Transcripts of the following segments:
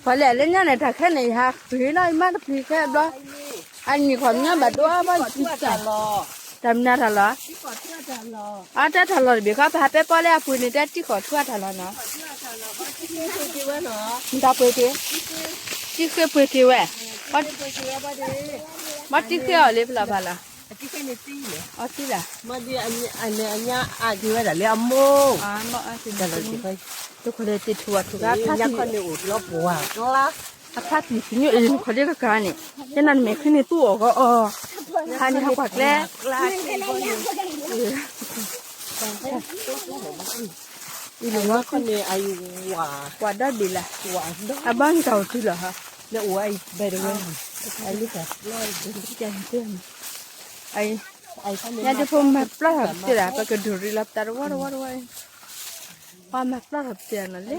ပှၤလဲၤလၢညါန့ၣ် တၢ်ခဲန့ၣ် ယဟးဃ့လီၤ ယမါတဖုခဲဘျီ, အနံၣ်ခီပညီဘၣ်ဒိဘၣ်ယတၢ်, တၢ်မနုၤတၢ်လီၤ, အတၢ်တၢ်လီၤတဘ့ၣ်ခီ ပဟးပဲပီလၢအပူၤန့ၣ် တဲတံၢ်ဃီၤထူအတၢ်လီၤနီၤ, မတၤပှ့ၤက့ၤ, တံၢ်ဃ့ပှ့ၤက့ၤဝဲ, မတံၢ်ဃ့အီၤလၢပလီၢ်ဖးလီၤ, အီသံလီၤ, တခွဲးလၢတံၢ်ထူအထူကါဖး, အဖါတံၢ်ဖုညိၣ်အံၤ နခီဒ့ကကါန့ၣ်, တဲနၤနမဲာ်ချံန့ၣ်သူၣ်အီၣ်ဂီၤအီၤ, ဟးန့ၣ်ဟးကွၢ်ကျဲ, အံၤလၢဝါခီန့ၣ်, ကွၢ်ဒီဘ့ၣ်လၢ်, အဘီနတၢ်အိၣ်တုၤလီၤဟီ, ညါဒ်ဖိမၤပျီထီၣ်ပတ့ၢ်ဒၣ် ပကဒိးရံးလီၤပတၢ်တဝီတဝီတဝီ, ပှၤမၤပျီထီၣ်ပတ့ၢ်နီၤလဲၣ်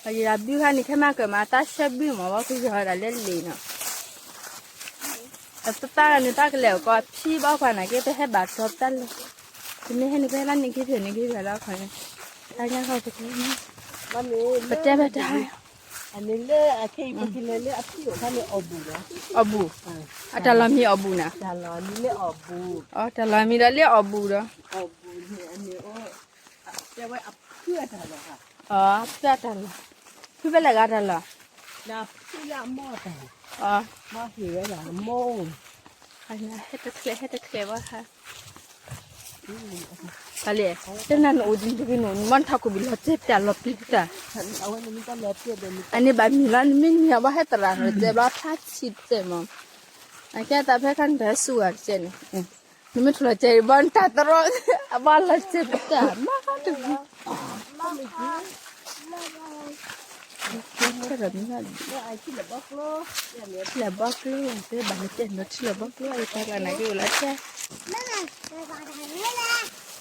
အယဘုခါန့ၣ် ခဲမၤကမၤတၢ်ဆၢဘုမး ဘၣ်ကယီၤဒၣ်လဲၣ်လံနီၤ, အတၢ်န့ၣ် တၢ်ကလဲၤအကီဖံဘၣ်ကွၢ်နာ်က့ ပဟဲဘၣ်တီတၢ်လဲၣ်, တမ့ၢ်ဟဲန့ၣ် ပဟဲလၢန့ၣ်က့ဖျဲၣ်န့ၣ်က့ဖျဲၣ်လီၤခီန့ၣ်, တၢ်ညါခီပတဲ, ပတဲဘၣ်တၢ်, အန့ၣ်လၢအခဲအံၤ ပကလဲၤလၢအဖံအိၣ်ခါန့ၣ် အီၣ်ဘူၣ်လီၤ, အီၣ်ဘူၣ်, အတၢ်လီၢ်မံၤအီၣ်ဘူၣ်နၤ, တၢ်လီၢ်မံၤလၢအီၣ်ဘူၣ်, အတၢ်လီၢ်မံၤဒီးလၢအီၣ်ဘူၣ်ဒီး အီၣ်ဘူၣ်န့ၣ် အန့ၣ်အိၣ် တဲဝဲအဖုအတၢ်လီၢ်ဧါ, အဖုအတၢ်လီၢ်, ဖုဖဲလဲၣ်ဂၤတၢ်လီၢ်, ဖုလၢအမိၢ်တၢ်, မ့ၢ်ဟ့ၣ်ဝဲဒၣ်အမိၢ်, ဟဲတချဲး ဟဲတချဲးဘၣ်ဟါ, ပလဲၣ်, တဲနၤနအိၣ်ဒ်တဂ့ၤနအိၣ် နမ့ၢ်ထးခိၣ်ဘံၣ်လီၤတဲာ်ပျၢ်လီၤပျံၤတၢ်, အန့ၣ်ဘၣ်မံၤလီၤ နမ့ၢ်မံၤအဘၣ်ဟဲသရၣ်နီၤ တဲဘျီဖျါဆံးတဲမး, အကဲသးဖဲခါနတၢ်ဟဲစူၤဂၤတကဲန့ၣ် နမ့ၢ်ထူၣ်လီၤစဲးဘၣ်နတၢ်တရီ အဘၣ်လီၤစဲးပတၢ်မးတဂ့ၤ, ထံလၢာ်ဘီကျိ တဲဘၣ်နတဲနီၤ ထံလၢာ်ဘီကျိ အတၢ်ကျါနာ်က့အိၣ်လီၤတဲ,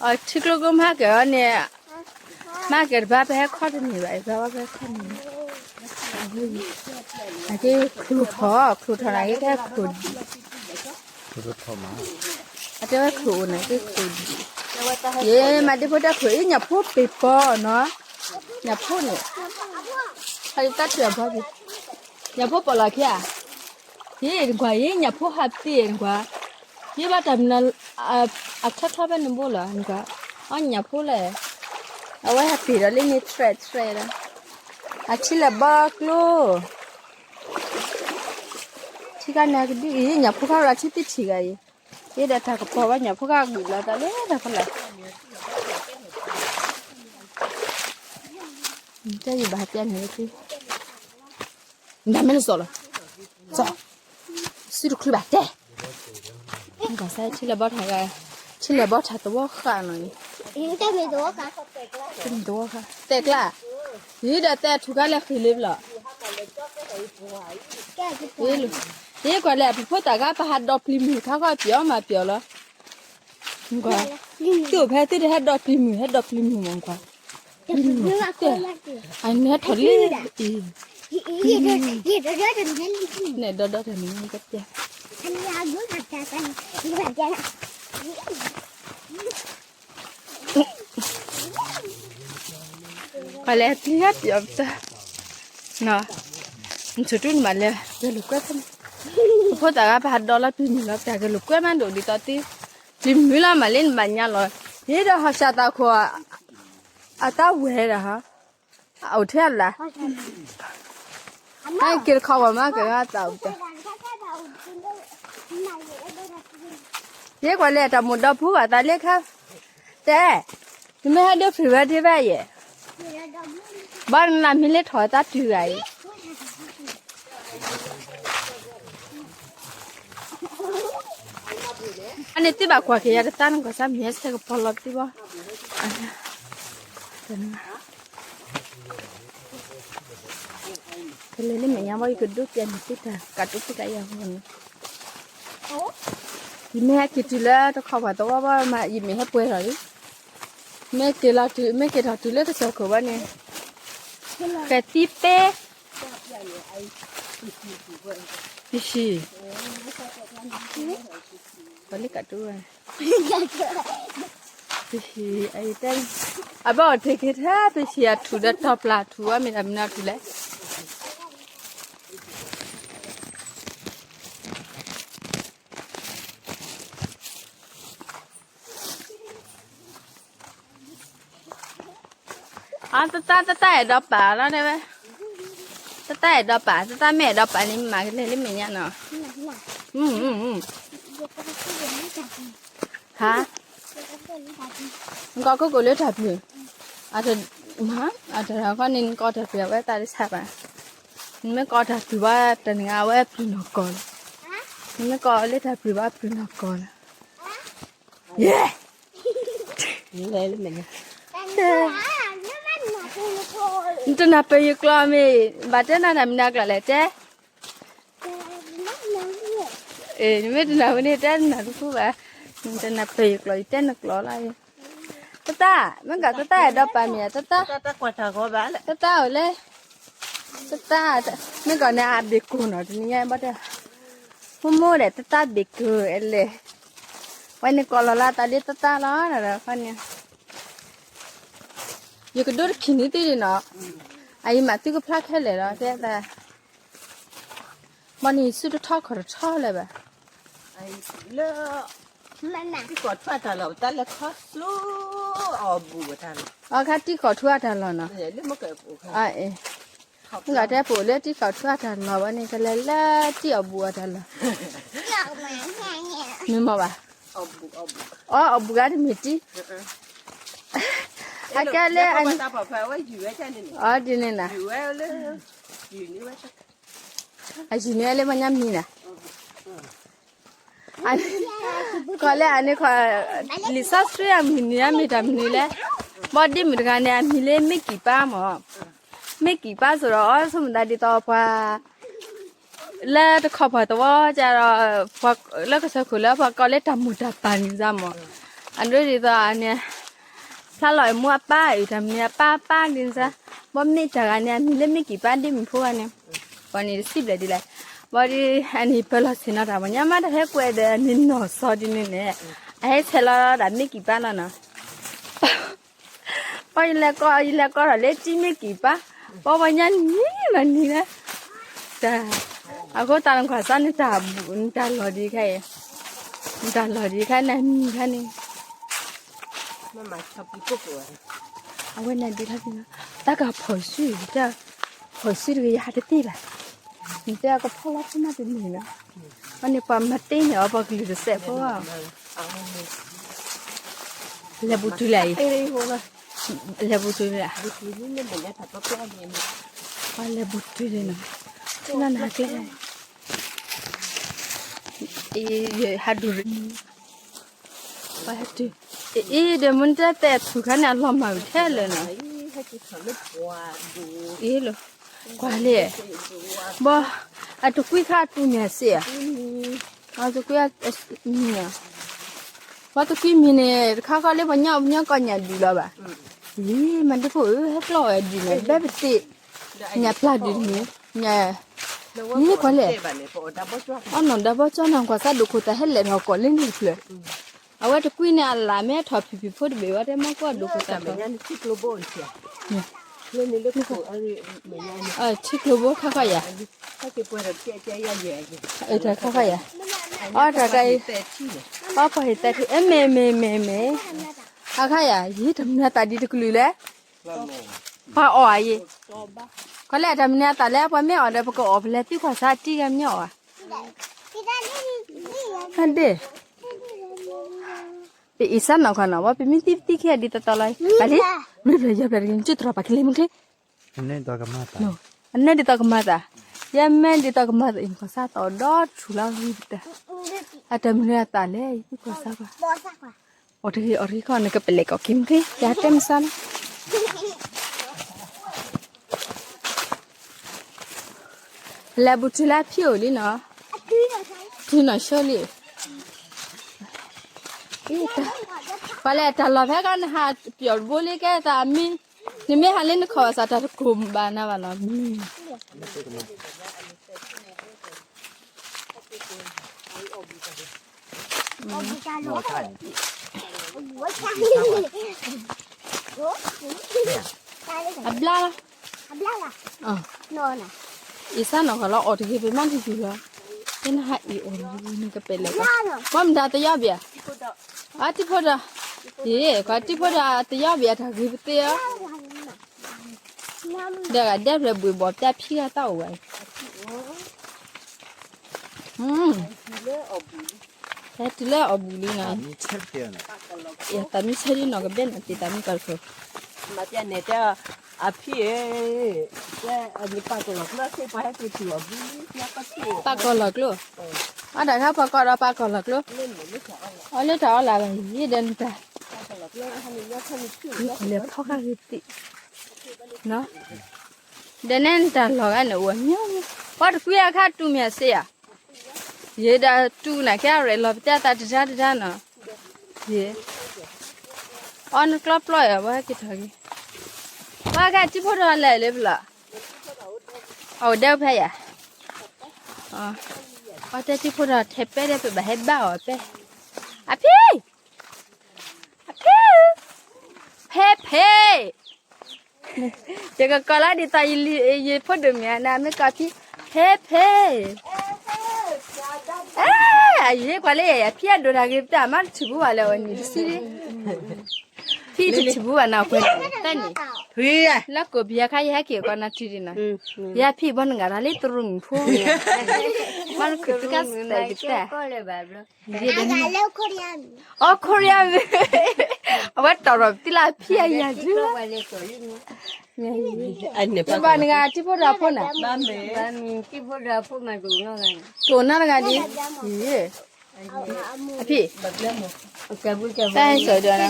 အထံကျိကမၤကဲၤအီၤန့ၣ်, မၤကဲၤတဘၣ် ပဟဲခီတန့ၢ်ဘၣ် ဘၣ်ပဟဲခီတန့ၢ်ဘၣ်, နာ်က့ချိၣ်ထီၣ် ချိၣ်ထီၣ်နာ်က့ ကဲချိၣ်ဒံး, အတဲဝဲချိၣ်အိၣ်နာ်က့ချိၣ်ဒံး, ယမၤဒ့ဖိတဲချိၣ်အံၤ ညၣ်ဖိပ့ၤပီနီၤ, ညၣ်ဖိန့ၣ်, ဟဲတၢ်ထွဲအဘီဘံၤ, ညၣ်ဖိပီၣ်လီၤခံဧါ, ယနကွၢ် ယညၣ်ဖိဟးပ့ၤနကွၢ်, ယဘၣ်တၢ်မနုၤ အချီချီဖဲန့ၣ်ဘိလီၤ နကွၢ်, အညၣ်ဖိလဲၣ်, အဝဲဟဲပ့ၤဒီးလၢန့ၣ် ထြဲးထြဲးဒီး, အထံလၢာ်ဘီကျိ ထံခါန့ၣ်ကဒုအံၤ ညၣ်ဖိခါလီၤထံသ့ၣ်ထံဂၤအံၤ, ယဒီးတၢ်ကပီၤဝဲညၣ်ဖိခါဂုာ်လီၤတၢ်လၢတၢ်ဖီလာ်, တဲယဘၣ်ပျဲန့ၣ်လၢ နတၢ်မ့ၢ်လၢစီၤလီၤ, စီၤ, စုတချုးဘၣ်တဲ, ကစၢ်ထံလၢာ်ဘီထၣ်ဂၤ, ထံလၢာ်ဘီထၣ်သဝီဃာ်နီၤ, တမ့ၢ်သဝီဃာ်, တဲကျါ, ယဒီးတဲထူၣ်ခါလဲၤဃ့ၢ်လၢပလီၢ်, ယကွၢ်လဲၣ် ပဖိသၣ်ခါ ပဟးဒီးပျံၤမုၢ်ခါခီပၠီမးပၠီလီၤ, ကွၢ်, သုအိၣ်ဖဲသုတဟဲဒီးပျံၤမုၢ် ဟဲဒီးပျံၤမုၢ်မးကွၢ်, ပျံၤမုၢ်တဲ, အန့ၣ်ဟဲထီၣ်လံအံၤ, န့ၣ်ဒီဒီတၢ်န့ၣ်ကပျဲ ပှၤလဲၤပျံၤပျံၤအီၤပတၢ်, နဆိတူၢ်နဘၣ်လဲၤ ဂဲၤလိာ်ကွဲဖဲန့ၣ်, ပဖိသၣ်ဂၤပဟးဒီးလီၤပျံၤမုၢ်လီၤ ပတၢ်ဂဲၤလိာ်ကွဲမးဒိၣ်ဒ်သိးသ့, ပျံၤမုၢ်လီၤမးလၢနဘၣ်ညါလီၤ, ယဒီးဟီၣ်စၢ်သးခိၣ်, အတၢ်ဝဲဒၣ်ဟီ, အိၣ်ထဲအလၢ်, ဟဲက့ၤတခီဝဲမးကဂၤသးအိၣ်ပတၢ် ယကွၢ်လၢတၢ်မိၢ်ဒီဖုဂၤသးလၢခါ, တဲ, နမ့ၢ်ဟဲဒိဖုၣ်ဝဲဒ်ဘၣ်ယဲၢ်, ဘၣ်နနၤမ့ၢ်လၢထီၣ်တၢ်တုၤဂၤအံၤ, အန့ၣ်သ့ၣ်ဘၣ်ကွၢ်က့ၤယၤတသးနကီၢ်စၢ်မ့ၢ်ဟဲဆဲကပီၤလီၤသ့ၣ်ဘၣ် ကလဲၤလၢမဲာ်ညါဘီ ယကဒိးပျဲန့ၣ်သ့ၣ်တၢ် ကးတိၤသ့ၣ်တၢ်ယၤဟီန့ၣ်, ယမ့ၢ်ဟဲက့ၤတုၤလၢတခီပှၤသဝီဘီမး ယမ့ၢ်ဟဲပှဲၤထီၣ်လံ, မ့ၢ်က့ၤလီၤတုၤ မ့ၢ်က့ၤထီၣ်တုၤလၢကစၢၢ်ခိၣ်ဘီန့ၣ်, ဃဲၤသံပဲ, ယဟံၣ်, ပှၤလၢကးတိၤဝဲ ပှၤလၢကးတိၤဝဲ, ပဟံၣ်, အဘၣ်အီၤတ့ၢ်က့ၤထဲ ပဟံၣ်အထူၣ်ဒီးတီၤပျၢ်ထူၣ် အမ့ၢ်တၢ်မနုၤထူၣ်လဲၣ်. အတၢ် တၢ် တၢ်အဲၣ်ဒိးပာ်လီၤတဲဝဲ, တၢ် တၢ်အဲၣ်ဒိးပာ်, တၢ် တၢ်မ့ၢ်အဲၣ်ဒိးပာ်န့ၣ် မၤကလဲၤလၢမဲာ်ညါနီၤ. ဟါ, နကိးခိၣ်ကိၣ်လၢတၢ်ပျုၤ, အတ, အတခီန့ၣ် နကိးတၢ်ပျုၤအဝဲသးတဆါဘၣ်, နမ့ၢ်ကိးတၢ်ပျုၤဘၣ်တနံၤအဝဲပျုၤနီၢ်ကီၢ်လီၤ, နမ့ၢ်ကိးလၢတၢ်ပျုၤဘၣ်ပျုၤနီၢ်ကီၢ်လီၤ. ယဲ နတနၢ်ပၢၢ်ယကျိာ်မ့ၢ်, ဘၣ်တဲနၤတၢ်မနုၤအကျိာ်လဲၣ်တဲ, နမ့ၢ်တနၢ်ဟူန့ၣ် တဲနၤတဖုဘၣ်, နတနၢ်ပၢၢ်ယကျိာ် ယတဲနကျိာ်လီၤ. တၢ်တၢ်, မ့ၢ်ကတၢ်တၢ်အဲၣ်ဒိးပာ်မ့ၢ်ဧါ, တၢ်တၢ်, တၢ်တၢ်အိၣ်လဲၣ်, တၢ်တၢ်, မ့ၢ်ကန့ၣ်အဘ့ၣ်ကိၢ်နီၤ တနံၤညါဘၣ်တဲ, မိၢ်မိၢ်ဒီး တၢ်တၢ်ဘ့ၣ်ကိၢ်အဲလဲၣ်, ဝဲန့ၣ်ကိးလီၤလၢတၢ်လၢတၢ်တၢ်လီၤ ခီန့ၣ် ယကဒိတခံနံၤသ့ၣ်န့ၣ်နီၤ, အအံၤမးသုကဖျါခဲလၢာ်လီၤ တဲသး, ဘၣ်န့ၣ် စုတထီၣ်ခီၣ်တထီၣ်လၢၤဘၣ်, လၢ တံၢ်ကီၢ်ထူအတၢ်လီၢ် တၢ်လဲၤခီဆူအီၤဘူးအတၢ်လီၢ်, အခါတံၢ်ကီၢ်ထူအတၢ်လီၢ်နီၤ, မ့ၢ်ကတဲပအိၣ်လၢတံၢ်ကီၢ်ထူအတၢ်လီၢ်ဘၣ်န့ၣ် ကလဲၤလၢတံၢ်အီၤဘူးအတၢ်လီၢ်, မ့ၢ်မ့ၢ်ဘၣ်, အီၤအီၤဘူးဂၤတမ့ၢ်တံၢ်, အကဲလၢ, အီၤဒ်န့ၣ်နီၤ, အယုၢ်န့ၢ်ဝဲလၢပှၤညါမံၤနီၤ, ကီၢ်လၢအန့ၣ်ခီ, လံာ်စီဆှံအမုၢ်နံၤအမ့ၢ်တၢ်မနုၤလဲၣ်, ဘီဒ့မုၣ်တဂၤန့ၣ် အမံၤလၢမ့ၢ်ကံၣ်ပၢ်မၢ်, မ့ၢ်ကံၣ်ပၢ်စ့ၢ်ဒီး အီၤဆိကမိၣ်သးဒ်သိးပှၤ လၢတခီပှၤသဝီကဒီး, လၢကစၢၢ်ခိၣ်လၢပှၤကိးလၢတၢ်မိၢ်တၢ်ပၢ်န့ၣ်စ့ၢ်မၢ်, အဒိဒ်သိးန့ၣ်, ဖျါလီၤအမူအပၢ်အုၣ်တၢ်မနုၤအပၢ်ပၢ်ဒ်န့ၣ်စ့ၢ်, ဘီမ့ၢ်တၢ်ဂၤန့ၣ် အမံၤလၢမ့ၢ်ကံၣ်ပၢ်ဒ့မုၣ်ဖိဂၤန့ၣ်, ပှၤန့ၣ်တစံးဘျဲၣ်ဒ်လဲၣ်, ဘီဒ်, အန့ၣ်ပၢၢ်လီၤဆ့ၣ်နီၤတၢ်ပှၤညါမး တၢ်ဟဲကွဲးဒီးအန့ၣ်နီၢ်စီဒ်န့ၣ်န့ၣ်, အဟဲဆဲးလီၤဒၣ်မ့ၢ်ကံၣ်ပၢ်လီၤနီၤ ပှၤယလဲၤကိး, ယလဲၤကိးထီၣ်လၢတံၢ်မ့ၢ်ကံၣ်ပၢ်, ပှၤပှၤညါနံၤမးနံၤလၢ, တၢ်, အဃိသးနကွၢ်စၢ်န့ၣ် တၢ်လီၢ်ဒ်ခဲအံၤ, တၢ်လီၢ်ဒ်ခဲနမံၤခါန့ၣ်, အဝဲန့ၣ်ဒ်လီၤ, တၢ်ကဖီၣ်စု, တၢ်ဖီၣ်စုတဂ့ၤ ယဟးတသ့ဘၣ်, နတဲအကဖီၣ်လီၤဖိမးတန့ၢ်လီၤ, အန့ၣ်ပှၤမၤတ့ၢ်န့ၢ်အီၤ ပှၤကလုာ်တစဲးဖိ လဲၤဘူးတုၤလဲၣ်အံၤ, လဲၤဘူးတုၤလဲၣ်, ပှၤလဲၤဘူးတုၤလဲၣ်နီၤ, ထံၣ်လီၤနၤကျဲ, အံၤ, ဟးဒူၣ်, ပှၤဟဲတုၤ, အံၤဒီးမ့ၢ်နတဲတဲဖုၣ်ခါန့ၣ် အလီၤမၢ်ဝံၤထဲလဲၣ်နီၤ, အံၤလီၤ, ကွၢ်လဲၣ်, ဘီ, အတကွံခါအတူၢ်မ့ၢ်စ့ၢ်ဧါ အတကွံ, မံၤ, ပှၤတကွံမံၤန့ၣ် တခါခီလၢပှၤညီပညီကီၢ်ညၣ်ဒုၣ်လီၤဘၣ်, ယံၤ မၤဒုဖိဧၢ ဟဲပျီဝဲဒ်န့ၣ် ဘဲပသ့ၣ်, ညၣ်ပျၢ်ဒုၣ်တမံၤ, ညၣ်, ယံၤကွၢ်လဲၣ်, အနီၢ်ဒီဘီကၠီနီၢ်ကွၢ်စၢ်ဒိၣ်ခိၣ်သးဟဲလဲၣ်ထီၣ်ကီၢ်လၢန့ၣ်တဖျၢၣ်, အဝဲတကွံန့ၣ်အလၢ်မ့ၢ်ထီၣ်ဖံးဖံးဖိတဘ့ၣ်ဝဲတဲမီၢ်ကွၢ်ဒိၣ်ခိၣ်သးထီၣ် ထံကျိဘိခါခီယၤ, တၢ်ခါခီယၤ, အီတၢ်ခါအံၤ, အီပှၤဟ့ၣ်သးထံ အမ့ၢ်မ့ၢ်မ့ၢ်မ့ၢ်, အခါယၤ ယံၤတၢ်မနုၤအသးဒ်တကလုာ်လဲၣ်, ပှၤအီၣ်ဧါယံၤ, ခီလဲၣ်တၢ်မနုၤအသးလဲၣ် ပှၤမ့ၢ်အီၣ်ဒီးပကအီၣ်ဖဲလဲၣ် သံကွၢ်စၢ်တံၢ်ဂၤမ့ၢ်အီၣ်ဧါ, ဒ့ၣ် ပအံၤစၢ်နီၢ်ခီနီၤ ဝဲပမ့ၢ်သံပသံခဲဒ်သိးသိးလီၤ, ဘၣ်လံ, မ့ၢ်ဖျဲၣ်ယီၤဖျဲၣ်တဂ့ၤ နကၠိတြီၢ်ပာ်ကလဲမုၢ်ချ့, အနဲဒ်သိးကမၤသး, ယဲမ့ၢ်ဒ်သိးကမၤသးအံၤ နကွၢ်စၢ်သီဒီးထူၣ်လီၤဝံၤပတၢ်, အတၢ်မနုၤအသးလဲၣ် ယသံကွၢ်စၢ်ကွၢ်, အီၣ်တဂ့ၤအီၣ်တဂ့ၤခီ နကပလဲၤကိးက့ၤမုၢ်ချ့ ယတဲမုၢ်စၢ်လီၤ. လဲၤဘူးတုၤလၢဖံအိၣ်လံနီၤ, တုၤနီၢ်ဆိလံ, ပှၤလဲၤတၢ်လီၢ်ဖဲကီး နဟးပျီၣ်တဘိလံ ကဲသးမံ, နမ့ၢ်ဟးလၢနခီၣ်ဘၣ်စးတၢ်တကိၢ်ဘၣ်နၤဘၣ်လီၤ, မံ, မံ, အဘျါလီၤ, အံၤစၢ်နီၢ်ဂီၤလီၤ အီၣ်တဂ့ၤ ပမၤတယူၤလီၤ, တနဟးအံၤအီၣ်တဂ့ၤ နကပဲာ်လဲၣ်, ကွၢ်မတၤတယီၣ်ဘၣ်, အတံၤဖိဒီး, ယ့ၣ် ကွၢ်တံၤဖိဒီးတယီၣ်ဘၣ်တၢ်ဂ့ၤပသ့ဧၢ, ဒီးဂၤဒဲဖျၢၣ်ဘှံးဘီၣ်ပျၢ်ဖံဂၤတၢ်အိၣ်ဝဲ, ဟဲတုၤလၢအီၣ်ဘူးလံနီၤ, ယသးမံဆၢဒ်နီၢ်ကဘဲၣ်နီၤ တံၤသးမံကီၢ်တခိၣ်, မၤပျဲန့ၣ်တဲ, အဖံဧၢ, ပၢ်ကီၢ်လီၤကျိ, ပၢ်ကီၢ်လီၤကျိ, အတၢ်ခါပၢ်ကီၢ်ဒီးပၢ်ကီၢ်လီၤကျိ, အီၤလၢတၢ်အီၣ်လၢ်ဘၣ်ယံၤဒီးနတၢ်, လဲၤဖီၣ်ဃာ်ဂ့ၤသ့ၣ်, ဒီးနဲနတၢ်လီၢ်ဂၤန့ၣ်အိၣ်မ့ၢ်, ပှၤတကွံအခါတူၢ်မ့ၢ်အစ့ဧါ, ယ့ၣ်ဒီးတူၢ်နၤကဲအရဲၣ်လီၤပတဲအသးတဒါတဒါနီၤ, ယ့ၣ်, အီနကျီပျီယၤ ပှၤဟဲက့ၤထီၣ်က့ၤ, ပှၤကဲတံၤဖိဒီးလဲၤလၢပလီၢ်, အအိၣ်ဒဲဖဲယၤ, ပှၤတဲတံၤဖိဒီးထဲပဲဒီးပဘၣ်ဟဲဘၣ်အီၤပဲ, အဖံ အဖံ, ဖဲဖဲ, ယကကိးလီၤဒ်သိးယဖိဒိၣ်မ့ၢ်နၤ မ့ၢ်ကိးဖံ, ဖဲဖဲ, အယ့ၣ်ကွၢ်လၢယၤ ယဖံအဒိၣ်တၢ်ဂ့ၤပတၢ် မ့ၢ်တထံၣ်ဘူးဘၣ်လၢအဝဲန့ၣ်တဆံ, ဖံတထံၣ်ဘူးဘၣ်နၤအခွဲးန့ၣ်, တၢ်န့ၣ်, လၢကိးဘံယါခါယဟဲက့ၤကိးနၤထံၣ်ဒံးနီၤ, ယဖံဘီနဂၤတၢ်လၢတရူးမုၣ်ဖိ, ဘီနခုးတကါစဲးကတၢၢ် အီ Korea, အဝဲတီၢ်ထီၣ်ပသံလၢအဖံအယၤဒု, ဘၣ်နဂၤတံၤဖိဒီးဖိန့ၣ်, တအိၣ်နီတဂၤဒံး, အဖံ, တၢ်ဟဲစိာ်ဒီးနၤ,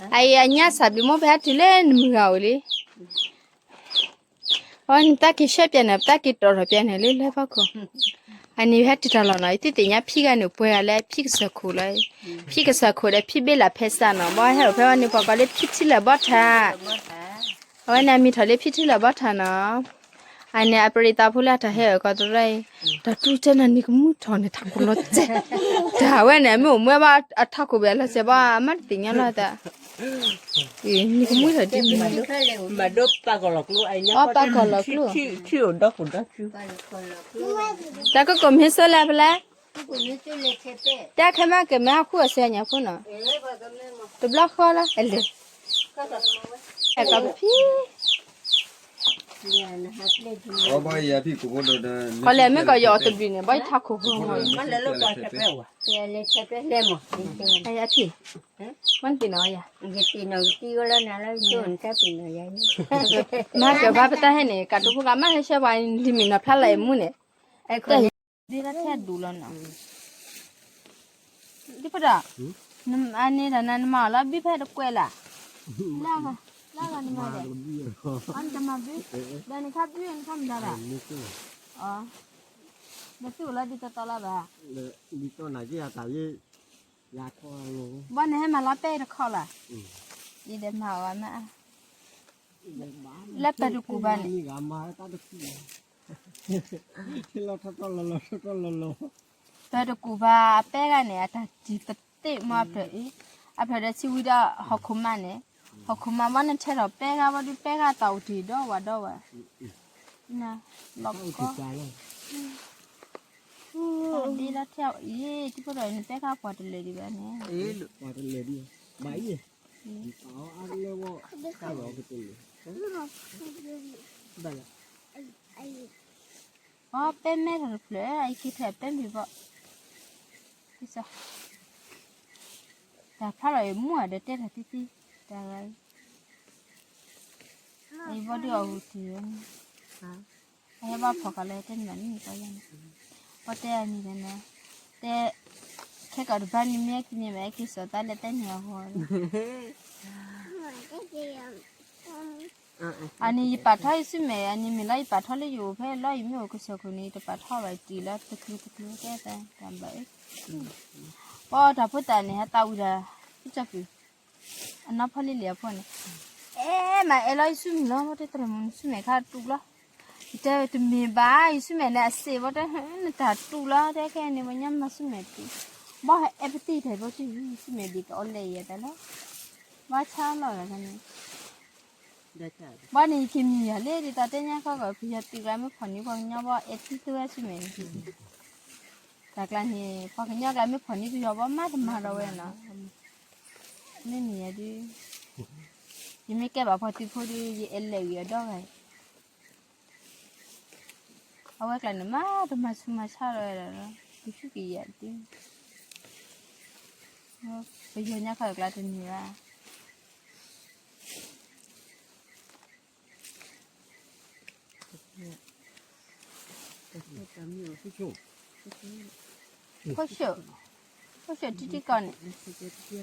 အအံၤအညါစၢ်ဘျုးမိၢ်ဖဲဟဲတုၤလၢနမုၢ်ဂၤအိၣ်လံ အဝဲန့ၣ် ပတၢ်က့ၤရှဲပျဲန့ၣ် ပတၢ်က့ၤတီၢ်ထီၣ်ပျဲန့ၣ်လၢလၢဖီခိၣ်, အန့ၣ်ဟဲတုၤတၢ်လီၢ်နီၤ, ယသ့ၣ်ညါဖံဂၤန့ၣ် ပှဲၤဂၤလၢဖံကစၢၢ်ခိၣ်လီၤ, ဖံကစၢၢ်ခိၣ်ဒီးဖံဘ့လးဖဲစးနီၤ, ဘီဟဲအိၣ်ဖဲဝဲန့ၣ် ပှၤကိးလၢဖံထံလၢာ်ဘီထၣ်, အဝဲန့ၣ်အမံၤထီၣ်လၢဖံထံလၢာ်ဘီထၣ်နီၤ, အန့ၣ်အပရံးသးဖိလၢအတၢ်ဟဲအိၣ်ကီးတရၢအံၤ, တၢ်တူၢ်တဲနၤနံၤကမူထီၣ်န့ၣ် ထးခိၣ်လီၤစဲး, တၢ်ဝဲန့ၣ်မ့ၢ်အိၣ်မွဲဘၣ်အထးခိၣ်ဘၣ်လီၤစဲးဘၣ် အမ့ၢ်တသ့ၣ်ညါလီၤတၢ် နံၤကမူထီၣ်ဒ်န့ၣ်, အပၢ်ကီၢ်လီၤကျိ, တၢ်ကကိးမ့ၢ်စိလဲၣ်ဖဲလဲၣ်, တၢ်ခဲမးကမဲာ်ဟီၣ်ခိၣ်အစဲညါဖိနီၤ, တဘျီဃီလီၤ, အလဲၤ, အဲကဖံ, ခီလဲၣ်မ့ၢ်ကီးယအီၤတဘျုးန့ၣ် ဘၣ်ယထးခိၣ်ဖိမီၤ, အဖံ, မ့ၢ်တ့ၢ်နီၤယၤ, မ့ၢ်ကဘၣ်ပတၢ်ဟဲန့ၣ် ကးတိဖိကမၣ်ဟဲရှဲပှၤလံမ့ၢ်နီၤဖျါလီၤအမူန့ၣ်, တၢ်ဒ်လၢထဲဒူၣ်လီၤနီၤ, ဒ်ဖိဒီး, အန့ၣ်ဒီးနမၤအီၤလီၤ ဘုဖဲတကွဲးလၢ်, လၢဂၤ, လၢဂၤနမၤဒီး, အနတမၤဘု, ဒီးနခါဘုနခါမတၤဒီး, ဒီးသူၣ်လီၤဒ်တီတီလီၤဘၣ်, ဘီနဟဲမၤလီၤပဲတခီလီၤ, ယဒီးမၤအီၤမး, လၢပၢၤတကူၣ်ဘၣ်န့ၣ် ပၢၤတကူၣ်ဘၣ်အပဲဂၤန့ၣ် အတၢ်တံၢ်သတ့ၣ်မးအဖျၢၣ်အံၤ, အဖျၢၣ်ဒီးဆံဝံၤဒီးဟီၣ်ခိၣ်မးန့ၣ်, ဟီၣ်ခိၣ်မးဘီဒုးပဲဂၤသးအိၣ်တ့ၢ်ဒီးဝၤဒီးဝဲ, လီၤကီ, ဒ်လီၤထဲအံၤ တံၤဖိဒီးနပဲဂၤပှၤတလၢာ်ဒံးဘၣ်န့ၣ်, ပှၤတလၢာ်ဒံး, အီ ပဲမဲထီၣ်တဖျၢၣ် အံၤက့ၤထဲပဲမ့ၢ်ဘီ, တၢ်ဖျါလီၤအံၤမူၢ်ဒီးတဲတၢ်သံသံ, တၢ်ဂၤအံၤ, အံၤဘီဒုးအီၣ်ဂုာ်တံၢ်ဝဲန့ၣ်, အဟဲဘၣ်ဖီၣ်ဃာ်လၢတဲန့ၣ်ဘၣ်န့ၣ်ကီယါန့ၣ်, ပှၤတဲအမံၤဒီးန့ၣ်, တဲ, ခဲကီၢ်တဘၣ်န့ၣ်မ့ၢ်ဟဲက့ၤန့ၣ်မ့ၢ် ဟဲက့ၤစိာ်သးလၢတဲန့ၣ်အဂီၢ်လီၤ. အန့ၣ်ယပာ်ထီၣ်ယစုမဲာ် အန့ၣ်မ့ၢ်လီၤ ယပာ်ထီၣ်လၢယအိၣ်ဖဲလီၤ ယမ့ၢ်အိၣ်ကစၢၢ်ခိၣ်န့ၣ် ယတပာ်ထီၣ်ဘၣ် ယတံၢ်လီၤတချုးတချုးကဲသးတၢ်ဘၣ်အၢ, ပှၤတၢ်ဖိတၢ်န့ၣ် ဟဲသးဝံၤဒီး ကစၢၢ်ဖုၣ် အနီၢ်ဖီလံလံအဖိန့ၣ်, အဲ မၤအဲၣ်လီၤယစုမဲာ်လီၤ ဘီတဲတရၢ်မုၢ်နစုမဲာ်ခါတူၢ်လီၤ, ယတဲတမ့ၢ်ဘၣ် ယစုမဲာ်န့ၣ်အစ့ဘီတဲ နတၢ်တူၢ်လီၤ တဲခဲအံၤန့ၣ် ပှၤညါမၤစုမဲာ်တူၢ်, ဘၣ်ဟဲအဲၣ်ပတံၢ်ထဲဘိဆံၣ်ဆံၣ်မ့ၢ်ဒ်ကအီၣ်လဲၣ်ယဲတၢ်လီၤ, ဘၣ်ဆါလီၤဂၤန့ၣ်, ဘၣ်န့ၣ်ယက့ၤမံၤယၤလၢဒ်သိးတဲညါခီကီး ပယီၤတုၤကျါမ့ၢ်ဖီၣ်န့ၢ်ပှၤကညီဘၣ်အဲၣ်ထံၣ်သွဲဆံၣ်မ့ၢ်န့ၣ်, တၢ်ကျါန့ၣ် ပှၤကညီကျါမ့ၢ်ဖီၣ်န့ၢ်ပယီၤဘၣ်မၤတမၤဒီးဝဲနီၤ, မ့မ့ၢ်ယၤဒုး, ယမ့ၢ်ကဲဘၣ်ဖီၣ်သုးဖိဒီး ယအဲၣ်လဲၣ်ဂ့ၤအဒီဂၤအံၤ အဝဲကျါန့ၣ် မၤတမၤဆူးမၤဆါလီၤဝဲဒၣ်လီၤ, ကဆူၣ်ကယဲၢ်တ့ၢ်, ပယီၤညါခီကျါတန့ၢ်ဘၣ်, ခိၣ်ဆူၣ်, ခိၣ်ဆူၣ်တံၢ်တံၢ်ကီၢ်န့ၣ် တၢ်တဲသ့ၣ်ကီး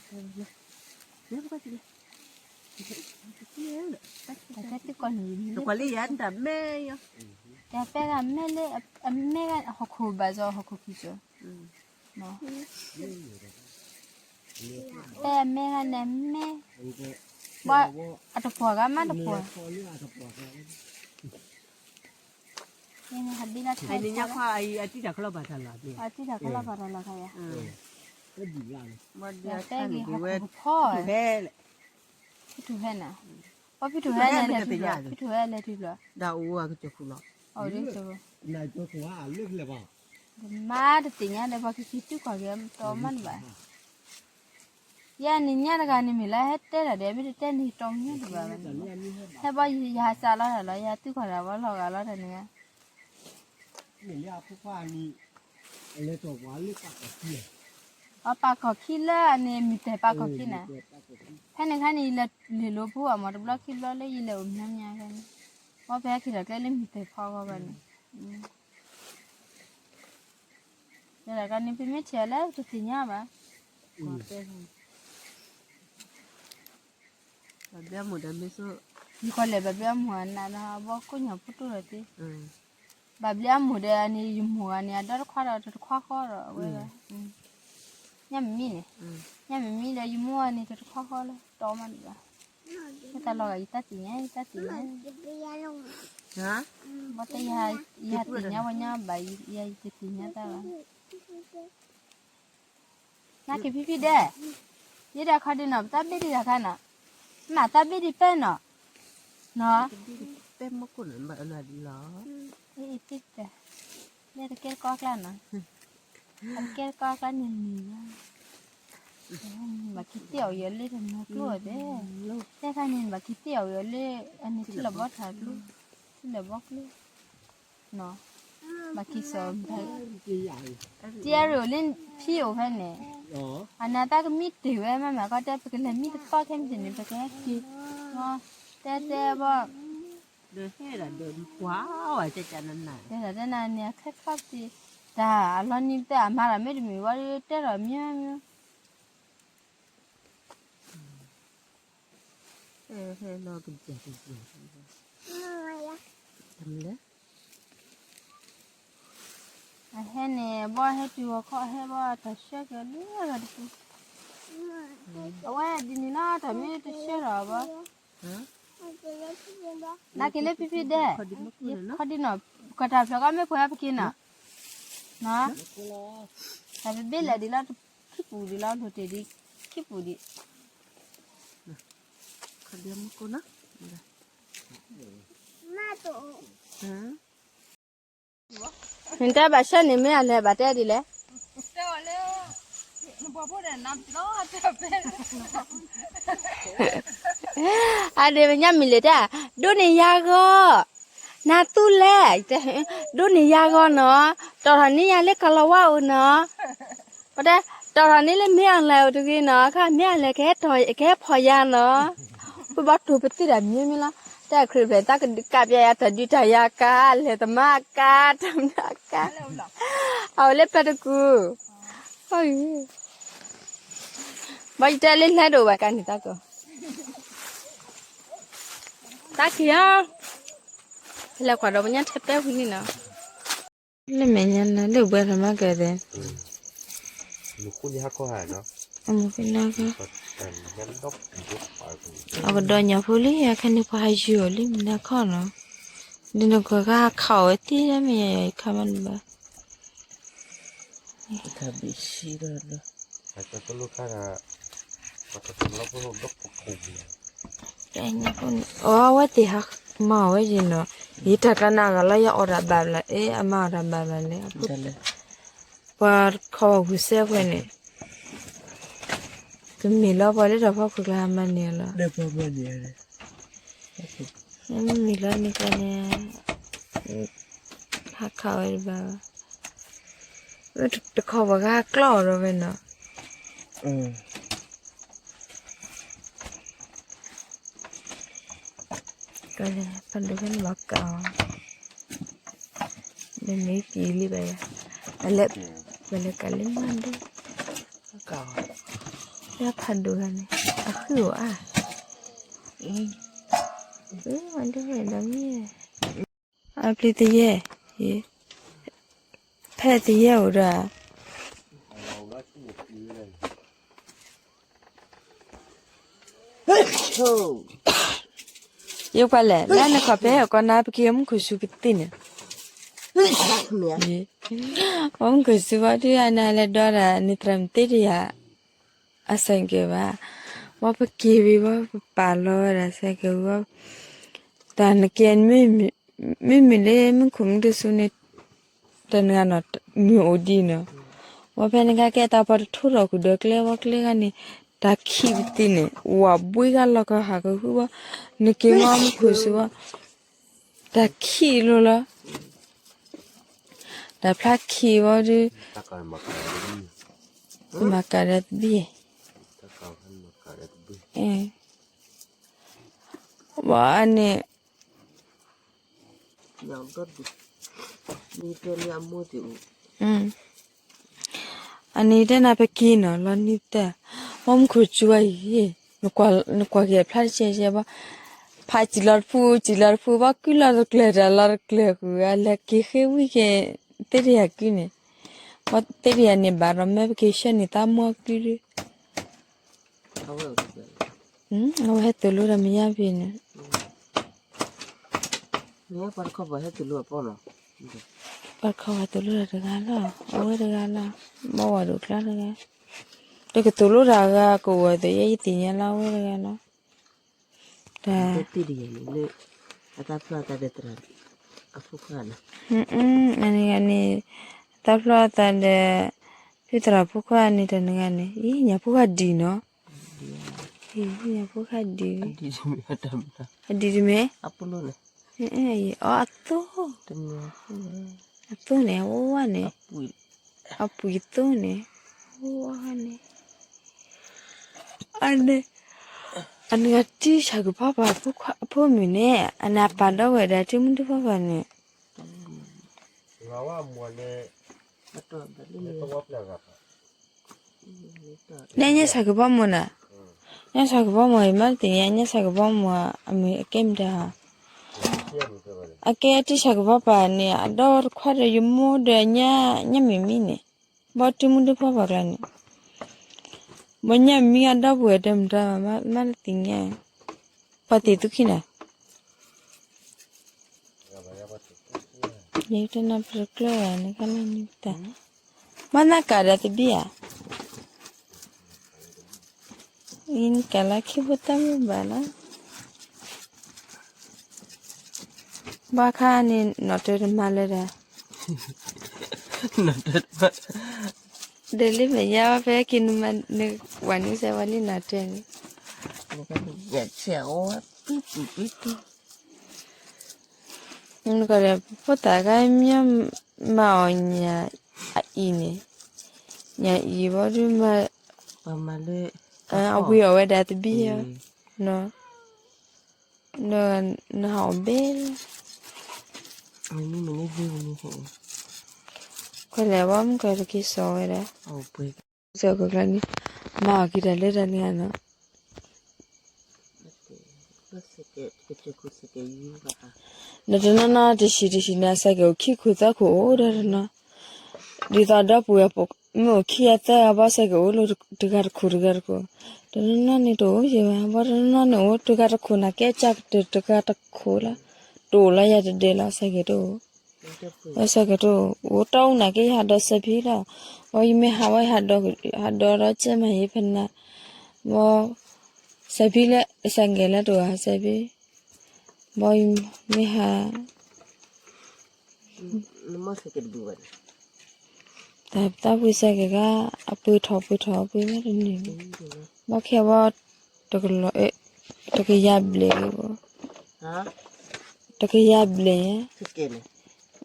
န့ၣ် တၢ်ပဲဂၤမဲလၢ အမဲဂၤဟီၣ်ခိၣ်ဘၣ်စီၤဟီၣ်ခိၣ်ခံကၠိ, ပဲအမဲဂၤန့ၣ်မဲ, ဘၣ်အတပှီၤဂၤမးတပှီၤ, ဟဲဒ်လၢထဲ အတံၢ်တၢ်ကလီၢ်ဘၣ်တၢ်လီၢ်, အတံၢ်တၢ်ကလီၢ်ဘၣ်တၢ်လီၢ်ခါယၤ, တဲဂ့ၤဟီၣ်ခိၣ်ဖီ, ဖုထူဟဲနၤ, ပှၤဖုထူဟဲန့ၣ်လဲၤထံဘျီ, ဖုထူဟဲလဲၤထံဘျီ, ဒ်အိၣ်အကစၢၢ်ခိၣ်လီၤ, အဝဲဒ်ကၠိ, မါတသ့ၣ်ညါဒီး ပှၤကက့ၤတူၢ်ခီၣ်က့ၤတီမးတဘၣ်, ယဲန့ၣ်ညါတဂၤန့ၣ်မ့ၢ်လၢဟဲတဲတၢ်ဒီး မ့ၢ်တတဲန့ၣ်တီမညါတဘၣ်ဘၣ်န့ၣ်, ဟဲဘီယဟးစးလီၤတၢ်လီၤ ယဟးတူၢ်ခီၣ်တၢ်ဝဲလီၤဂာ်လီၤတၢ်န့ၣ်, အပာ်ကီၢ်ခံလၢအန့ၣ် မံၤတဲာ်ပာ်ကီၢ်ခံန့ၣ်, ဖဲန့ၣ်ခါန့ၣ် ယလဲၤလ့ၢ်လိာ်ပူၤအမး တဘျီခံဘျီလၢယလဲၤအိၣ်မညီမညီဖဲန့ၣ်, အီဖဲဟဲက့ၤထီၣ်ကျဲလၢမံၤတဲာ်ဖီဂီၢ်ဘၣ်န့ၣ်, ယဲဒၣ်ကန့ၣ် ပမ့ၢ်ထံၣ်လၢတသ့ၣ်ညါဘၣ်, ဘၣ်ဘျါမိၢ်ဒီးမ့ၢ်ဆိ, ယကလဲၤဘၣ်ဘျါမိၢ်အနးဒီး အဘီကိးညၣ်ဖိတိၢ်ဒီးသ့, ဘၣ်ဘျါမိၢ်ဒီးန့ၣ် ယမိၢ်ဂၤန့ၣ် အဒီတခွါဒီးတခွါဃီဒီးအဝဲဒၣ်, ညၣ်မ့မ့ၢ်န့ၣ်, ညၣ်မ့မ့ၢ်ဒီးယမိၢ်ဂၤန့ၣ် တခွါဃီလၢတီမးန့ၣ်ဘၣ်, မ့ၢ်တၢ်လီၤဂာ် ယတၢ်သ့ၣ်ညါ ယတၢ်သ့ၣ်ညါ, ဘၣ်တဲယဟးသ့ၣ်ညါဝဲညါဘၣ် ယတသ့ၣ်ညါတၢ်ဘၣ် နက့ၤဖံဖံဒဲး, ယဲဒၣ်ခီဒံးနီၤ ပသးဘ့ၣ်ဒံးတခါနီၤ, မ့ၢ်သးဘ့ၣ်ဒံးပဲနီၤ, နီၤ, ပဲမကိၢ်န့ၣ်ဘၣ်လီၤ, အ့ၣ်အ့ၣ်တ့ၢ်တဲ, လဲၤတကဲတကီကျါနီၤ, အတကဲတကီကျါန့ၣ်န့ၣ်, ဘၣ်က့ၤတ့ၢ်အီၤယၤလၢတနီၤကျိၣ်တဲ, တဲခါန့ၣ် ဘၣ်က့ၤတ့ၢ်အီၤယၤလၢ အန့ၣ်ထံလၢာ်ဘီထးကျိ, ထံလၢာ်ဘီကျိ နီၤ, ဘၣ်က့ၤစိာ်, တံၤအရ့ၣ်အိၣ်လၢဖံအိၣ်ဖဲန့ၣ်, အနၤတၢ်ကမံတ့ၢ်ဝဲမးမး ခီတဲ ပကလဲၤမံတသီခဲမံၤန့ၣ် ပကဟဲက့ၤ, တဲတဲဘီ, တဲဒၣ်တဲနၤန့ၣ် အခဲခီပတံၤ, တၢ်အလီၤနံၤပတဲအမၤတၢ်မ့ၢ်တမုာ်ဝဲ တဲဒီးမ့ၢ်မ့ၢ် ဟဲလီၤကစၢ်ကစၢ်, အဟဲန့ၣ် ဘီဟဲတုၤဂီၤခီ ဟဲဘီတၢ်ဆှၢက့ၤလၢဂၤတပူၤ, အဝဲဒ်န့ၣ်လီၤ တၢ်မ့ၢ်တဆှၢထီၣ်ဘီ, နက့ၤလၢဖံဖံဒဲး, ခီဒံးနီၤ, ကီၢ်တၢ်ဖျၢၣ်ကီမ့ၢ်ပှဲၤပက့ၤနီၤ, နီၤ, တၢ်တဘ့ၣ်လဲၣ်ဒ်လီၤ, ခံပူၤဒ်လီၤ လိၤတ့ၢ်ဒ်, ခံပူၤဒ် နတၢ်ဘၣ်ဆၢန့ၣ်မ့ၢ်အလဲၤဘၣ်တဲဒ်လဲၣ်, အဒ့ၣ်ပညၣ်မံၤလဲၤတၢ်, ဒိးန့ၢ်ယၤဂီၢ်, နသူလဲၣ်, ဒိးန့ၢ်ယၤဂီၢ်နီၤ, တီၢ်ထီၣ်န့ၢ်ယၤလၢကလီၤဝါအိၣ်နီၤ ပတဲ, တီၢ်ထီၣ်န့ၢ်လၢမ့ၢ်အလဲၤအိၣ်တဂ့ၤနီၤ, ခါမ့ၢ်အလဲၤကဟဲဖီၣ်ယၤနီၤ, ပဘၣ်တိၢ်ပသံတၢ်မံၤမံၤလီၤ, တၢ်ခရံာ်ဖျဲၣ်တၢ်ကဒုးကးပျဲယၤတၢ်ဒုးတၢ်ယၤကါ, လဲၤသမါကါ, တၢ်မနုၤကါ, အအိၣ်လၢပၢ်တကူၣ်, ဘၣ်ယတဲလၢလဲၤဒိၣ်ဘၣ်ကါန့ၣ်တၢ်ကီ, တၢ်ခံဧါ, လဲၤကွၢ်ဒီးပညါထဲပဲဝံၤန့ၣ်နီၤ လၢမဲာ်ညါလၢလၢဘှဲလီၤမးကဲသဲး, အကဒီးညၣ်ဖိလံ အခါန့ၣ်ပှၤဟးယုာ်အီၤလံ မနၤခီနီၤ, ဒ်နကွၢ်ကဟးခးအီၤဝဲသ့လၢမဲာ်ညါယၤ ယခးမးန့ၣ်ဘၣ်, တၢ်ဘ့ၣ်ဆံဒီး, အတလီခါဒီး, ပတလီဖိဒိၣ်ဖိခိၣ်, အဝဲသ့ၣ်ဟးမၤအီၣ်ဝဲယံၤနီၤ, ယတၢ်ကျါန့ၣ် အဂၤလီၤယအီၣ်တၢ်ဘၣ်ဘျး, အ့ အမၤအီၣ်တၢ်ဘၣ်ဘျးလဲၣ်, ပှၤခီဂုာ်စဲးဖဲန့ၣ်, ကမ့ၢ်လီၤပှၤလၢတၢ်ဖီခိၣ်ကျါဟးမၤန့ၢ်အီၤလီၤ, မ့ၢ်လီၤန့ၣ်ကျါန့ၣ်, ဟးခးဝဲတဘၣ်ဘၣ်, တခီပှၤကဟးကျီအီၤဒီးဝဲနီၤ, ဖးဒိၣ်ဖဲန့ၣ်ဘၣ်ကးအီၤ, မ့ၢ်မ့ၢ်ပျံၤလံဘၣ်ယၤ, ပလဲၤကးလံမၤဒိၣ်, လၢဖးဒိၣ်ဂၤန့ၣ်, အဃုအီၣ်အါ, မၤဒိၣ်ဝဲဒီးမ့ၢ်, အပျံၤတယဲၢ်, ဖဲတယဲၢ်အိၣ်ဒီး ယပှၤလဲၣ် လၢနခီၣ်ဖဲအကီၢ်နၤ ပက့ၤမူခိၣ်စူၤကသ့ၣ်န့ၣ်, မူခိၣ်စူၤဘၣ်ဒုးအနၤလဲၤဒီးဒၣ် နသရၣ်မတ့တယၤ အစဲးကဲဘၣ်, ဝဲပက့ၤဝံၤဝဲပပာ်လီၤဝဲဒၣ်စဲးကဲဝံၤဝဲ, တၢ်နကဲ မ့မ့ၢ်လၢမူခိၣ်မူတစူၤန့ၣ် တနဂၤနီၤ မ့ၢ်အိၣ်ဒံးနီၤ, ဝဲဖဲန့ၣ်ခါကဲတၢ်ပှၤတထိထီၣ်ကဒီးကျဲဝဲကျဲခါန့ၣ်, တၢ်ခံးပသံန့ၣ် ဝၤဘှံးခါလီၤကဟးကဟုဘၣ်, နက့ၤမီမူခိၣ်စူၤဘၣ်, တၢ်ခံးလိၤလီၤ, တၢ်ဖျါခံးဝဲဒုး, မၤကၤဒီးတဘ့ၣ်, ဝဲန့ၣ် အန့ၣ်တဲနၤပက့ၤနီၤ လီၤနံၤပတဲ, မီမူခိၣ်စူၤဝဲအံၤ, နကွၢ်က့ၤအဖျါတကဲကဲဘၣ်, ဖးစံၣ်လီၤတဖု စံၣ်လီၤတဖုဘၣ် ကုလီၤတကျၢၤတၢ်လီၤတကျၢၤဃုာ် အလဲၤက့ၤဃ့ဝံၤက့ၤ, သ့ၣ်တယၤကုန့ၣ်, သ့ၣ်တယၤန့ၣ်ဘၣ်ဒီးမ့ၢ်ပက့ၤဆှၢန့ၢ်သးမီကုဒုး အဝဲဟဲသိၣ်လိဒီးမယါဖဲန့ၣ်, ပှၤတခီပၤဟဲသိၣ်လိဒီးတဂၤလီၤ အဝဲတဂၤလီၤ, ဘၣ်ဝဲဒိၣ်ကျါတဂၤ, တကသိၣ်လိတၢ်ဂၤကဝီၤသ့ၣ်ယဲယသ့ၣ်ညါလီၤအဝဲတဂၤလီၤ, တၢ် အန့ၣ်ဂၤန့ၣ်, သးဖျီအသးဒီး, ဖုသရၣ်ဖိခွါန့ၣ်တနဂၤန့ၣ် အံၤ ညၣ်ဖိခွါဒံးနီၤ, ညၣ်ဖိခွါဒံး, အဒံးတမ့ၢ်, အသိ, အသိန့ၣ် အဝဲန့ၣ်, အပှံၤသိန့ၣ်, အဝဲန့ၣ် အန့ၣ်, အနဂၤတံၢ်ဆၣ်ကပီၤပၤအဖိမုၣ်န့ၣ် အနၢ်ပာ်ဒီးဝဲဒၣ်တံၤမုၢ်တံၤဖီပၤန့ၣ်, န့ၣ်ညါဆၣ်ကပီၤမိၢ်နၤ, ညါဆၣ်ကပီၤမိၢ်အံၤ မ့ၢ်တသ့ၣ်ညါ ညါဆၣ်ကပီၤမိၢ်အမုၣ်အကဲမတၤဧါ, အကဲတံၢ်ဆၣ်ကပီၤပၤန့ၣ် အဒီတခွါဒီးယမိၢ်ဒီးညါမ့ၢ်မံန့ၣ်, ဘီတံၤမုၢ်တံၤဖီပၤကျါန့ၣ်, ဘီညါမံအဒီပုၢ်ဝဲၢ်တဲမတၤဘၣ် မ့ၢ်တသ့ၣ်ညါ, ပှၤသ့ၣ်သူခံနၤ ယတဲနၤပတကျၢၤဘၣ်န့ၣ် ကလၢနံၤတၢ်, ဘၣ်နကးဒီးတဘံၣ်ဧါ, နကးလၢခံဖိတၢ်မုၢ်ဘၣ်လီၤ, ဘၣ်ခါန့ၣ် နီၣ်တၢၤတမၤလၢၤဒီး, ဒီးလၢမဲာ်ညါဝဲဖဲက့ၤနမၤနဝၤနုၤစဲးဝဲလံနီၣ်တၢၤန့ၣ် နကဒီးဖိသၣ်ခါမ့ၢ်မၤအီၣ်ညၣ်အံၤန့ၣ်, ညၣ်အံၤဘီဒုမၤ, အဝံၤအီၣ်ဝဲဒၣ်တဘံၣ်ဧါ, ဒီးနဟးအီၣ်ဘဲလီၤ, ကွၢ်လဲၣ်ဝဲမုၢ်ကီၢ်တက့ၤစိာ်ဝဲဒၣ်, စီၤကကျါန့ၣ်, မၤအီၣ်က့ၤတၢ်လၢတၢ်န့ၣ်ဧါနီၤ ဒီးတနီၤနီၤတဆံးတဆံးန့ၣ် အစဲးကအိၣ်ခံခိၣ်သၢခိၣ်အိၣ်ဒီးတနီၤ, ဒ်သိးဒီပုၢ်ဝဲၢ်မ့ၢ်အိၣ်ခံဂၤသၢဂၤဘၣ် စဲးကအိၣ်လၢတဂၤတခိၣ်တဂၤတခိၣ်, တနီၤနီၤန့ၣ်တအိၣ်ယဲဘၣ် ဘၣ်တနီၤနီၤန့ၣ်အိၣ်တဂၤတခိၣ်န့ၣ် ကဲကၢ်ကတၢၢ်တဂၤတခိၣ်လီၤ, တအိၣ်လီၤယၤတဒဲးလီၤ စဲးကတအိၣ် ဘၣ်ဆၢကတီၢ် အိၣ်တၢ်အိၣ်နာ်က့ ယဟးဒီးစဲးဖံလီၤ. ဘၣ်ယမ့ၢ်ဟးဝဲ ယဟးဒီး ဟးဒီးဒီးကဲမၤယဲဖဲနၤ, ဘၣ် စဲးဖံလၢ စဲးကဲးလၢတဂၤစဲးဖံ, ဘၣ်ယမ့ၢ်ဟး တၢ်ပှ့ၤစဲးကဲးကါ အပှ့ၤထီၣ်ပှ့ၤထီၣ်ပှ့ၤဝဲတန့ၢ်, ဘၣ်ခဲဘၣ် တကလီၤ တကယၤဘျဲၣ်ဘၣ်, တကယၤဘျဲၣ်,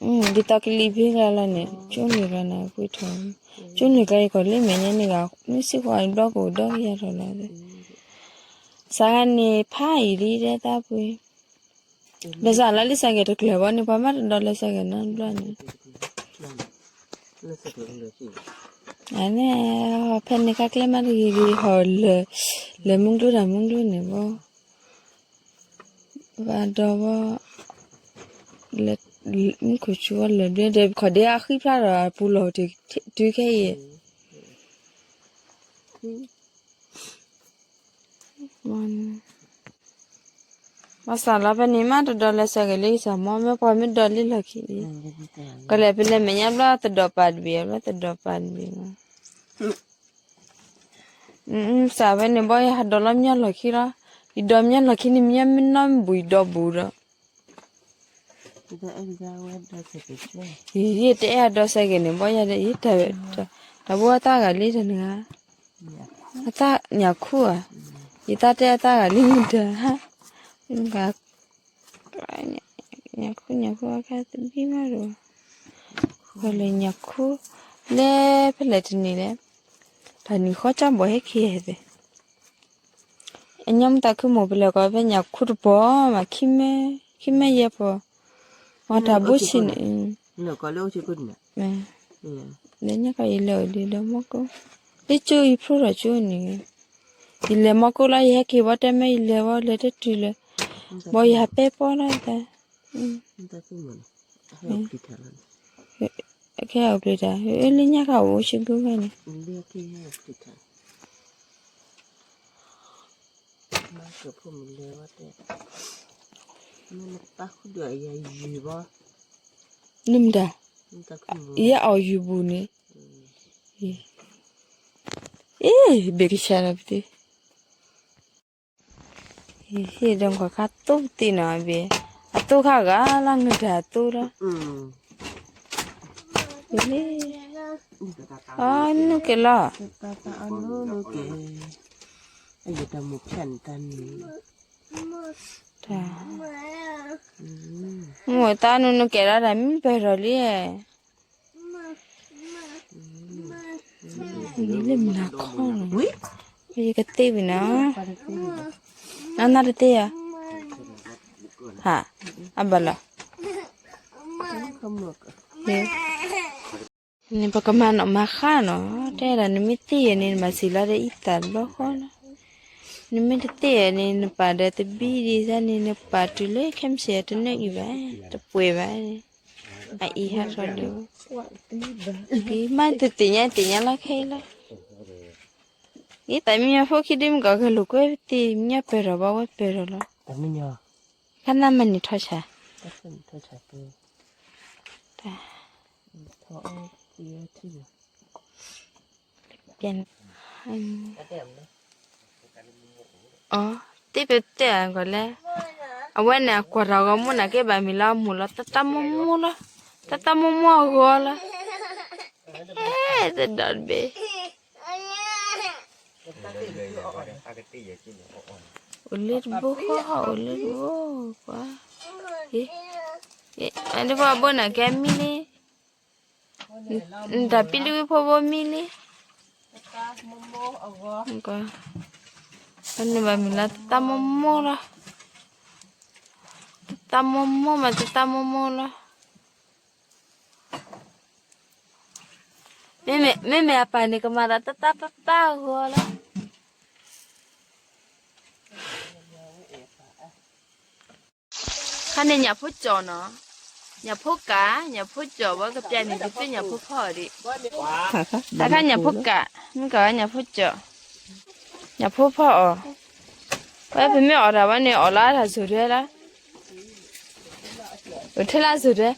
ဒ်သိးကလံၤဖဲလၢ်လၢ်န့ၣ် ကၠိန့ၣ်ကျါန့ၣ် ပှ့ၤထီၣ်, ကၠိန့ၣ်ကျါ ယကီၢ်လၢမဲာ်ညါန့ၣ်ဂ့ၤ မ့ၢ်စ့ၢ်ကီးဘျီကအိၣ်ဒီကယၤထီၣ်လီၤ, စးဂၤန့ၣ် ဖးအံၤလံတဲတၢ်ပှ့ၤ ဘၣ်ဆၣ်လၢလံာ်စဲးကဲးတကျၢၤဘၣ်န့ၣ် ပှၤမၤတဒီးလၢစဲးကဲးနီတဘျီန့ၣ်, အန့ၣ် ဖဲန့ၣ်ခါကျဲမးတဂ့ၤဂ့ၤ ဟီၣ်လၢာ် လၢာ်မုၢ်ကျိတၢ်မုၢ်ကျိန့ၣ်ဘၣ်, ဘၣ်ဒီးဘၣ် မုၢ်ခိၣ်ဆူဝဲလၢာ်ဒွဲဒီး ခီၣ်ဒ့အဃံဖျါဒီးပူၤလီၤတုၤခဲအံၤ ဘၣ်ဆၣ်လီၤဖဲန့ၣ် မ့ၢ်တဒီးလၢစဲးကဲးလံစၢ်မီၢ် မ့ၢ်ပှၤမ့ၢ်ဒီးလံလီၢ်ခံလံ, ကလဲၤဖဲလဲၣ်မဲာ်ညါဘျီသဒီးပာ်တဘ့ၣ် ဘျီသဒီးပာ်တဘ့ၣ်မီၢ်, စးဖဲန့ၣ်ဘၣ် ယဟးဒီးလီၤမညီလီၢ်ခံလီၤ, ယဒီးမညီလီၢ်ခံန့ၣ် မညီမ့ၢ်နီၢ်မ့ၢ်ဘူး ယဒီးဘူးဒီး ယတအဲၣ်အဒီးစဲးကဲးန့ၣ် ဘၣ်ယၤဒီး ယတၢ်ဘၣ်တၢ်ဂၤလံတနဂၤ, အတၢ်ညၣ်ခူဧါ, ယတၢ်တဲအတၢ်ဂၤလံမတၤ, ညၣ်ခူညၣ်ခူအခါတဘံၣ်မးဒီး, ဝဲလၢညၣ်ခူ, လဲၤဖဲလဲၣ်တနံၤလဲၣ်, တၢ်နံၤဃီကၠီဘီၣ်ဟဲက့ၤဟဲသ့ၣ် အညီမတၤခုမိၢ်ပလဲၤကီးဖဲညၣ်ခူတပီၤမး ခံမဲ, ခံမဲယဲၢ်ပီၤ, မၤတၢ်ဘိဆံးန့ၣ်, လၢညါကီးယလဲၤအိၣ်ဒံးဒီးမီၢ်ကိၢ်, လၢကၠိယဖျိထီၣ်ကၠိန့ၣ်, ယလဲၤမီၢ်ကိၢ်လီၤ ယဟဲက့ၤဘီတဲမဲ ယလဲၤဘီလဲၤတတုၤလၢ, ဘီယဟးပဲပီလီၤတၢ် ခဲအံၤပျံၤတၢ်, လၢညါခါအိၣ်ဆံးဘျုးဂၤန့ၣ်, နမတၤ, ယအီၣ်ယုၢ်ဘူးန့ၣ်, အ့ ဘ့ၣ်ကဆှီလီၤပသ့ ဟ့ၣ်ဒီးကွၢ်ခါသိပသ့ၣ်နီၤဘ့ၣ်, အသိခါဂၤလၢငတၢ်အသိလီၤ, အနုကဲလီၤ, မိၢ်တၢ်နုနုကဲလီၤ တၢ်မံပၢၢ်ထီၣ်လံ, လၢမနၤခီလီၤ, ယကသ့ဝံၤနီၤ, နနၢ်တသ့ဧါ, ဟး, အဘၣ်လီၤ, န့ၣ်ပကမၤနီၣ်မၤဃါနီၤ, တဲဒၣ်နမ့ၢ်သ့ယဲၢ်န့ၣ် နဘၣ်စံးလီၤဒီးအံသၣ်တဘျီဃီလီၤ, နမ့ၢ်တသ့ယဲၢ်န့ၣ် နပာ်ဒီးတဘံဒံးစၢ်န့ၣ် နပာ်တုၤလၢခဲမုၢ်ဆ့ၣ်တနၢအံၤဘၣ်, တပှဲၤဘၣ်, အအံၤဟးထီၣ်ဒီး, မ့ၢ်တသ့ၣ်ညါသ့ၣ်ညါလီၤခဲအံၤလီၤ, အံသၣ်မံညီဖိခံဒုမ့ၢ်ကီး ကဲလိာ်ကွဲသ့ၣ် မ့ၢ်ညီပၢၢ်ထီၣ်ဘၣ်ဝဲပၢၢ်ထီၣ်လီၤ, ခါနၤမၤန့ၢ်ထီၣ်ဆါ သ့ပတဲအဂီၢ်လဲၣ်, အဝဲန့ၣ် အကွၢ်တၢ်ဂီၤမူန့ၣ် ကဲဘၣ်မံၤလၢအမိၢ်လီၤ တၢ်တၢ်မိၢ်မိၢ်လီၤ, တၢ်တၢ်မိၢ်မိၢ်အဂီၢ်လီၤ, အဲ တဒီတဘ့ၣ် အိၣ်လၢတဘိဃီ အိၣ်လၢတဘိကွၢ်, အဒုဖိအဘိန့ၣ်ကဲမံလံ, နတၢ်ပံလံဝံဖိဘိမံလံ, ကွၢ်, န့ၣ်ဘၣ်မံၤလၢတၢ်တၢ်မိၢ်မိၢ်လီၤ, တၢ်တၢ်မိၢ်မိၢ်မး တၢ်တၢ်မိၢ်မိၢ်လီၤ, မ့မ့ၢ်အပၢ်န့ၣ် ကမၤဒီးတၢ်တၢ်ပၢ်ပၢ်အဂီၢ်လီၤ. ခါန့ၣ်ညၣ်ဖိကၠီၣ်နီၤ, ညၣ်ဖိကၣ်, ညၣ်ဖိကၠီၣ်ဘၣ်ကပျဲန့ၣ် ဒ်သိးညၣ်ဖိဖီအီၤဒံး, တခါညၣ်ဖိကၣ်, မ့ၢ်ကၣ်ညၣ်ဖိကၠီၣ်, ညၣ်ဖိဖီအီၤ, ဝဲပမ့ၢ်အီၣ်တၢ်ဝဲန့ၣ် အီၣ်လၢတၢ်စိၤဒဲလီၤ, အိၣ်ထဲလၢစိၤဒဲ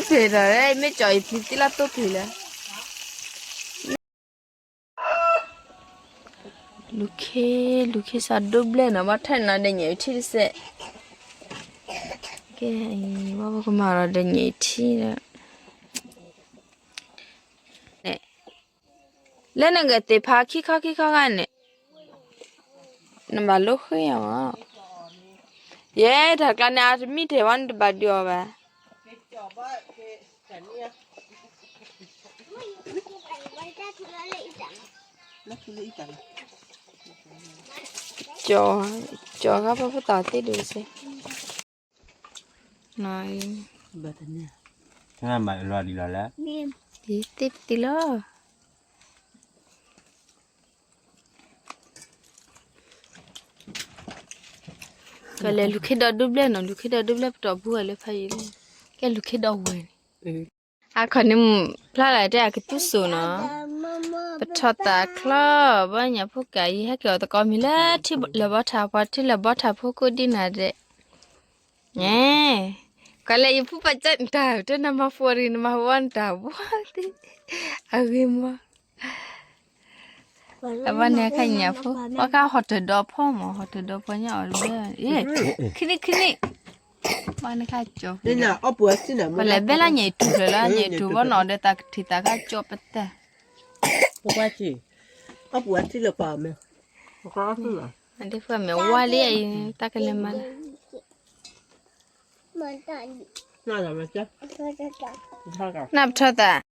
ဖျ့ဒီး မ့ၢ်ကၠီအံၤပျံၤသ့လၢသိၣ်ဖျ့လၢ လူၤခ့ လူၤခ့စးဒိၣ်ဘျဲၣ်နီၤ ဘၣ်ထၢၣ်နီၤဒီးညၣ်အံၤထံတစဲး, ကဲ ဘၣ်ပကမၤဒီးဒီးညၣ်အံၤထံဒီး လၢနဂဲၤသ့ၣ်ဖးခံခီခံခီဂၤန့ၣ်, နဘၣ်လိဃ့အီၤ, ယဲတၢ်ကျါန့ၣ် အတမံတဲာ်ဝဲန့ၣ်တဘၣ်ဒုးအီၤဘၣ်. ကၠီၤဂၤပှၤဖိသၣ်သ့ၣ်ဒုးစ့ၢ် သ့ၣ်ပတံလီၤ. ကလဲၤလူၤခ့ဒီဒိၣ်ဘျဲၣ်နီၤ လူၤခ့ဒီဒိၣ်ဘျဲၣ်ပတီၢ်ပူၤဝဲလၢဖးယံၤလံ, ကဲလူၤခ့ဒီဝဲန့ၣ်, အခီၣ်န့ၣ် ဖျါလၢတဲအကသူစိၤနီၤ, ပထီၣ်သးချီ ဘၣ်ညၣ်ဖိကးယံၤ ဟဲက့ၤအီၤသကိးမံၤလၢထံလၢဘီထၣ် ပှၤထံလၢဘီထၣ်ဖိကိးဒံနၤဒဲး ကလဲၤယဖုပာ်ကၢနတၢ် တဲနမၤဖှီၣ်ရံၣ် နမၤဝီနတၢ်ဘှီသ့, အဂ့ၤမး, အဘၣ်န့ၣ်ခါညၣ်ဖိ ပှၤခါဟီၣ်တၢၢ်ဒီးဖီမး ဟီၣ်တၢၢ်ဒီးဖီညါအီၤတဘျီ, ခံနံၣ်ခံနံၣ်, ဘၣ်န့ၣ်ခါကၠီၤ, ပလဲၤဘဲလၢညၣ်အံၤတူၢ်ဖျၢၣ်လၢ ညၣ်အံၤတူၢ်ဘီနီၤ ဒီးသးကထံၣ်သးခါကၠီၤပတဲ, အဒ့ဖုမဲာ်ဝါလံအံၤ တၢ်ကလဲၤမၤလၢ နပထီၣ်သး